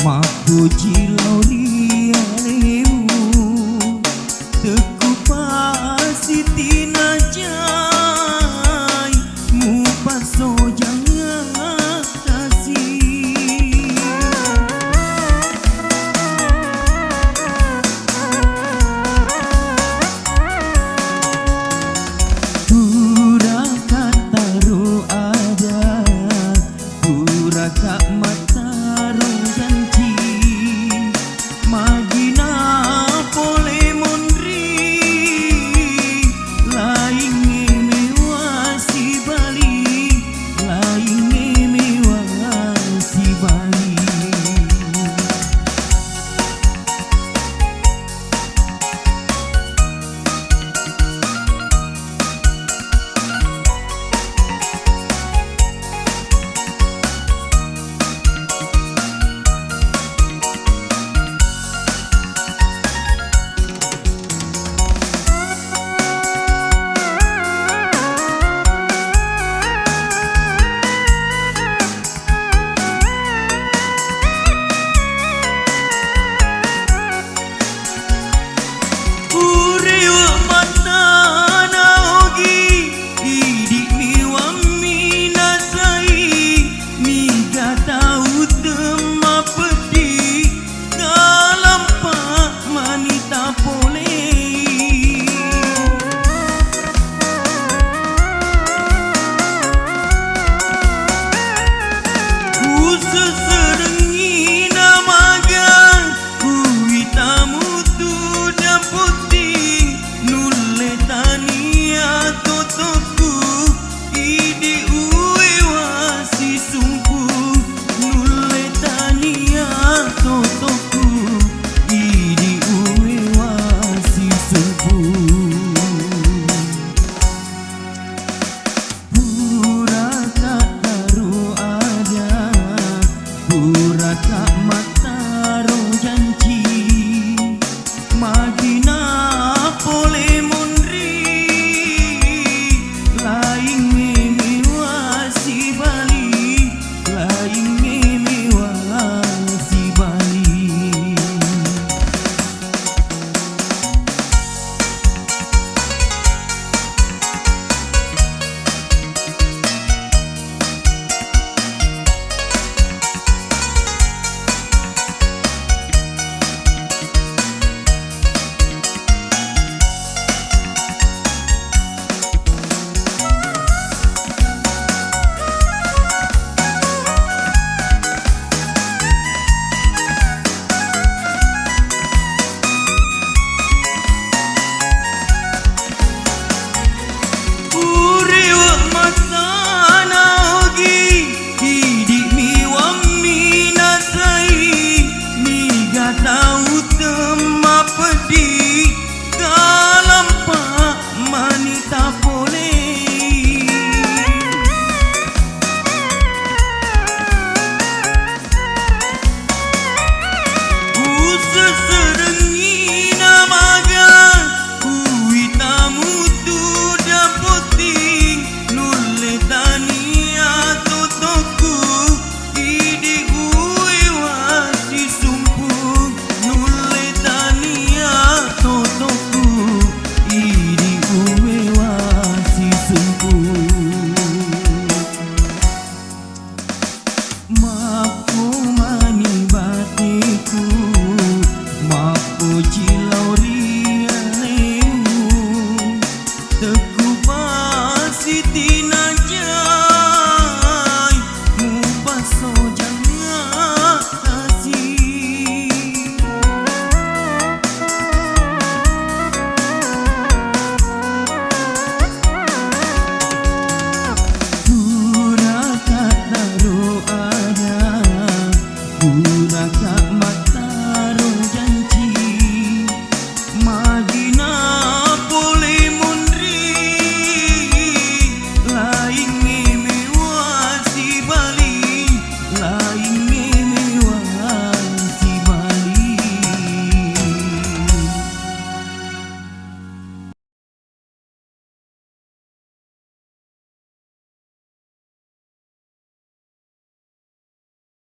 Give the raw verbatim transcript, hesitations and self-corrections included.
Mappoji lao ri alemu, tekku pasti tinajai, mupassojang kasi. Puraka taro ada, puraka mattaro janji, magina pole monri, laingnge mewa sibali, laingnge mewa sibali. Urewe mattana ogi, idi'mi wammi nasai, niga tau temma peddi, kalampa mani tapolei. Useserengngi namaga, uwita mutu dampotting, nulle tania totokku, idi uwewa sisumpu, nulle tania totokku, idi uwewa sisumpu. Puraka taro ada, puraka mattaro janji, magina pole monri, laingnge mewa sibali, laingnge mewa sibali. Urewe mattana ogi, idi'mi wammi nasai, niga tau temma peddi, kalampa mani tapolei. Useserengngi namaga, uwita mutu dampotting, nulle tania totokku, idi uwewa sisumpu, nulle tania totokku, idi uwewa sisumpu. Mappo mani bateku, mappoji lao ri alemu, tekku pasiti